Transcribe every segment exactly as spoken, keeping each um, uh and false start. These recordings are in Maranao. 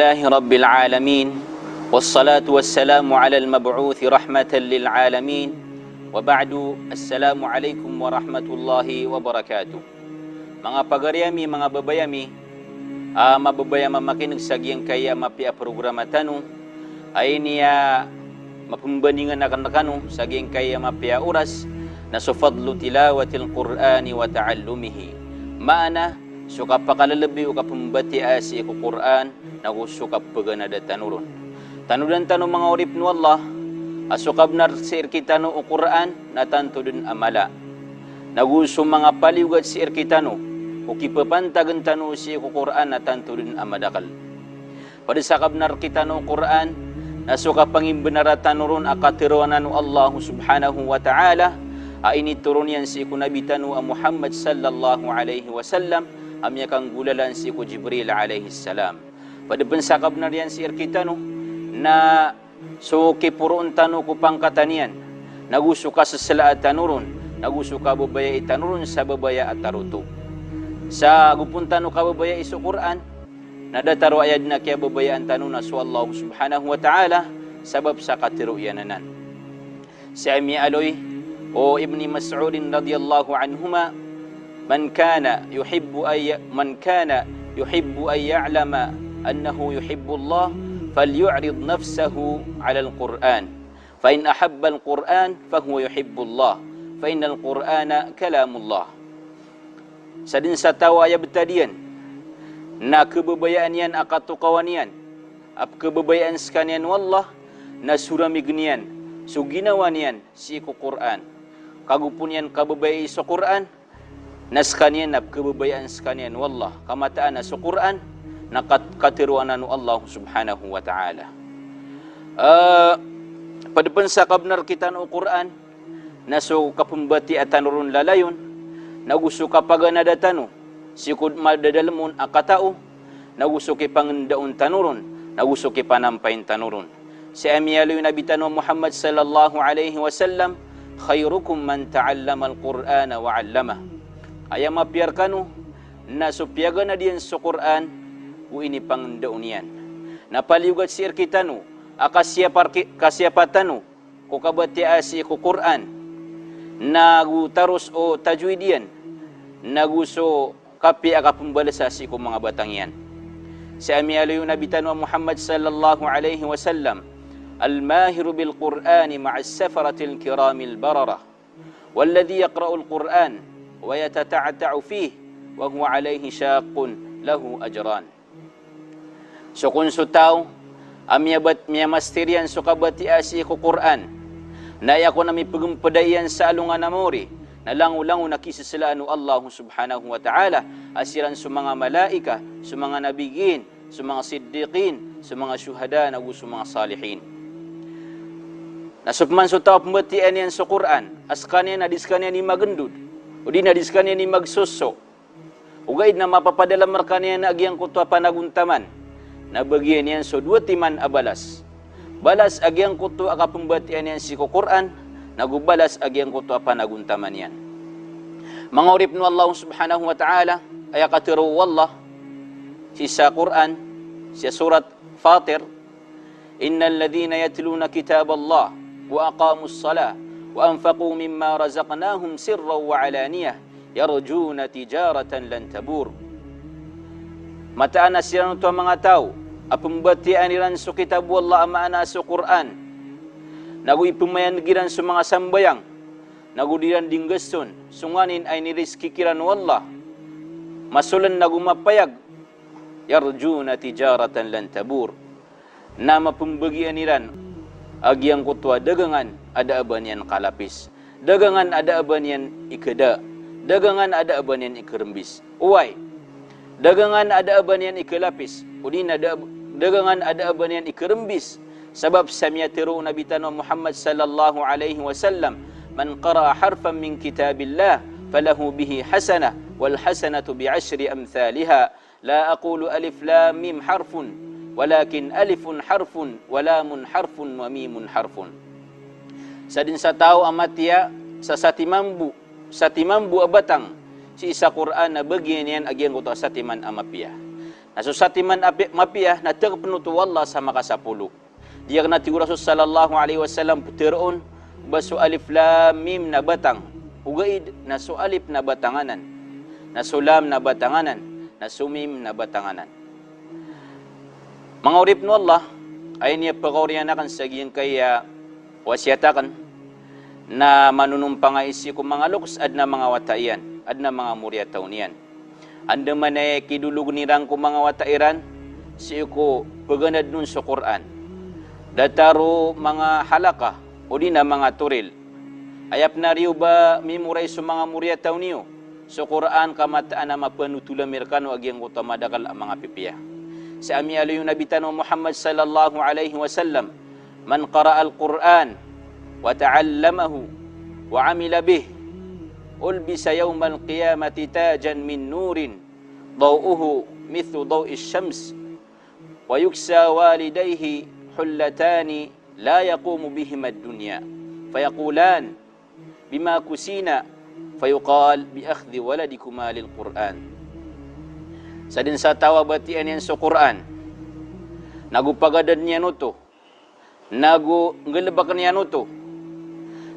Alhamdulillahi Rabbil Alamin. Wassalatu wassalamu ala al-mab'uthi rahmatan lil alamin. Wa ba'du, assalamu alaikum warahmatullahi wabarakatuh. Manga pagari ami, manga babay ami, a mababaya mamakineg sa giyangkaya a mapiya a programa tano, a iniya mapembandingan aken rekano sa giyangkaya a mapiya a oras, na so fadlu tilawatil Qur'ani wa ta'allumihi. Maana, so kapakalelebi o kapembatiya sii ko Qur'an, nago so kapeganada tano ron. Tanodan tano manga oripen o Allah, a so kabenar sii rekitano o Qur'an, na tanto den a mala. Nago so manga paliyogat sii rekitano, o kipepantagen tano sii ko Qur'an na tanto den a madakel. Ped sa kabenar rekitano o Qur'an, na so kapangimbenara tano ron a kateroan o Allah subhanahu wa ta'ala, a initoron iyan sii ko Nabi tano a Muhammad sallallahu alaihi wasallam, a miyakanggolalan sii ko Jibril alaihis salam. Ped pen sa kabenar iyan sii rekitano, na so kiporoon tano ko pangkatan iyan, nago so kaseselaa tano ron, nago so kababayai tano ron sa babaya a taroto. Sa gopon tano kababayai so Qur'an, na datar o ayad na kiyababayaan tano na so Allah subhanahu wa ta'ala, sabap sa katero iyan anan. Sii miyaaloy o Ibni Mas'udin radiyallahu anhuma, "Man kana yuhibbu ay-, man kana yuhibbu an ya'lama annahu yuhibbullah, falyu'rid nafsahu 'alal Qur'an. Fa in ahabbal Qur'an, fahuwa yuhibbullah. Fa innal Qur'ana kalamullah." Sa den sa taw a aya betad iyan na kebebayaan iyan a katokawan iyan a pekebebayaan sekaniyan o Allah, na so ramigen iyan, so ginawa niyan sii ko Qur'an. Ka gopon iyan kababayai so Qur'an, na sekaniyan na pekebebayaan sekaniyan o Allah. Ka mataan a so Qur'an na kat-, kateroan o Allah subhanahu wa ta'ala. Eh, ped pen sa kabenar rekitano o Qur'an, na so kapembatiya tano ron lalayon, nago so kapaganada tano sii ko madadalemon a katao, nago so kipangendaon tano ron, nago so kipanampayin tano ron. Sii miyaaloy o Nabi tano a Muhammad sallallahu alaihi wasallam, "Khairukum man ta'allamal Qur'ana wa 'allamah." Aya mapiya rekano, na so piyaganad iyan so Qur'an, go inipangendaon iyan. Na paliyogat sii rekitano a kasiyapa reki-, kasiyapa tano ko kabatiya sii ko Qur'an, nago taros o tajwid iyan, nago so kapiya a kapembalesa sii ko manga batang iyan. Sii miyaaloy o Nabi tano a Muhammad sallallahu alaihi wasallam, "Al-mahiru bil Qur'ani ma'as safaratil kiramil bararah. Walladhi yaqra'ul Qur'an wa yatata'ta'u fihi wa huwa alaihi shaqqun lahu ajran." So kon so taw a miyabat-, miyamaster iyan so kabatiya sii ko Qur'an, na aya kon a mipegempeda iyan sa alongan a maori, na langolangon a kiseselaan o Allah subhanahu wa ta'ala, a siran so manga malaika, so manga nabiyin, so manga siddiqin, so manga shuhada, nago so manga salihin. Na so peman so taw a pembatiyaan iyan so Qur'an a sekaniyan a di sekaniyan i magendod, odi na di sekaniyan i magsoso, ogaid na mapapadalem rekaniyan a giyangkoto a panagontaman, na bagian iyan so dowa timan a balas. Balas a giyangkoto a kapembatiyaan iyan sii ko Qur'an, nago balas a giyangkoto a panagontaman iyan. Manga oripen o Allah subhanahu wa ta'ala, aya katero o Allah sii sa Qur'an, sii sa surat Fatir, "Innal ladhina yatluna kitaballah wa aqamus salah wa anfaqu mimma razaqnahum sirran wa alaniyah yarjuna tijaratan lan tabur." Mataan a siran oto a manga taw a pembatiyaan iran so kitab o Allah a maana so Qur'an, nago ipemayaneg iran so manga sambayang, nago di iran dinggason so nganin a inirizki kiran o Allah, masolen nago mapayag, yarjuna tijaratan lan tabur, na mapembagian iran a giyangkoto a dagangan a da a ba niyan kalapis, dagangan a da a ba niyan ikeda, dagangan a da a ba niyan ikerembis. Oway, dagangan a da a ba niyan ikalapis, odi na da-, dagangan a da a ba niyan ikerembis. Sabap sa miyatero o Nabi tano a Muhammad sallallahu alaihi wasallam, "Man qara'a harfan min kitabillah, falahu bihi hasanah, wal hasanatu bi ashri amthaliha." "La aqulu alif lam mim harfun, walakin alifun harfun, wa lamun harfun, wa mimun harfun." Sa den sa taw a matiya sa satimambo, satimambo a batang sii sa Qur'an na bagian iyan a giyangkoto a satiman a mapiya. Na so satiman a pi-, mapiya na tagpn oto o Allah sa makasapolo. Di akn a tig o Rasul sallallahu alaihi wasallam ptharoon ba so alif lam mim na batang, ogaid na so alif na batang anan, na so lam na batang anan, na so mim na batang anan. Manga oripn o Allah, aya niyan pkaoriyan akn sa giyangkaya wasiyat akn, na manonompang ai sii ko manga loks a adn a manga wata iyan, a adn a manga moriyataw niyan. Andamanaya i kidologn iran ko manga wata iran sii ko paganadn on so Qur'an. Datar o manga halaka, odi na manga toril. Aya pn a riyo ba mimorize so manga moriyataw niyo so Qur'an ka mataan a mapanotol ami rkano a giyangkoto a madakl a manga pipiya. Sa miyaaloy o Nabi tano Muhammad sallallahu alaihi wasallam, "Man qara'al Qur'an wa ta'allamahu wa 'amila bih, ulbisa yawmal qiyamati tajan min nurin, daw'uhu mithlu daw'ish shams, wa yuksa walidayhi hullatani la yaqumu bihimad dunya." Fayaqulan, "Bima kusina?" Fayuqal, "Bi akhdhi waladikuma lil Qur'an." Sadn sa taw a batiya niyan so Qur'an, nago pagadadn iyan oto, nago nggalbkn iyan oto,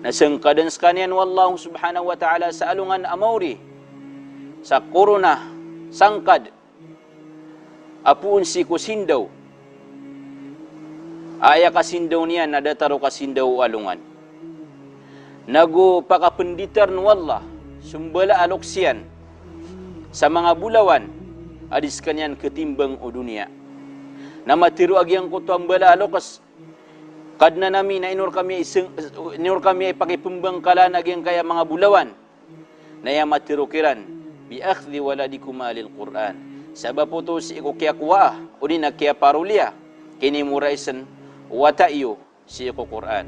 na sangkadn skaniyan o Allah subhanahu wa ta'ala sa alongan a maori, sa korona, sangkad, a poon sii ko sindaw. Aya kasindaw niyan na datar o kasindaw o alongan. Nago pakapnditarn o Allah so mbala a loks iyan sa manga bolawan a di skaniyan ktimbang o doniya. Na matharo a giyangkoto a mbala a loks, "Kadnan ami, na ino rkami isng-, ino rkami ipakipmbangkalan a giyangkaya manga bolawan?" Na aya matharo kiran, "Bi akhdhi waladikuma lil Qur'an." Sabap oto sii ko kiyakowaa, odi na kiyaparoliya, kinimoraizen o wata iyo sii ko Qur'an.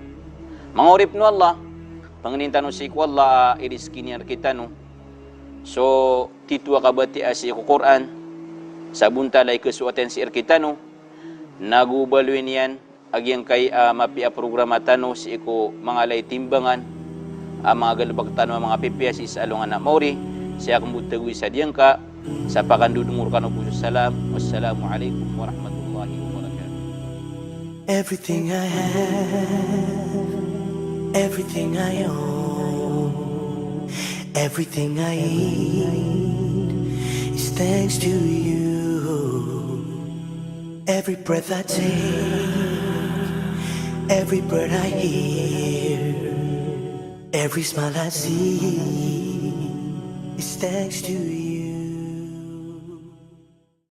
Manga oripn o Allah, pangnin tano sii ko Allah a irizki niyan rkitano so tito a kabatiya sii ko Qur'an, sa bontal a ikasoat iyan sii rkitano, nago baloyin iyan a giyangkai a mapiya a programa tano sii ko manga ala i timbangan a manga galbk tano a manga pipiya sii sa alongan a maori. Sii akn bo tagoy sa diyangka, sa pakandodongo rkano bo so salam. Wassalamu alaikum warahmatullahi wabarakatuh. Everything I have, everything I own, everything I eat is thanks to you. Every breath I take, every bird I hear, every smile I see is thanks to you.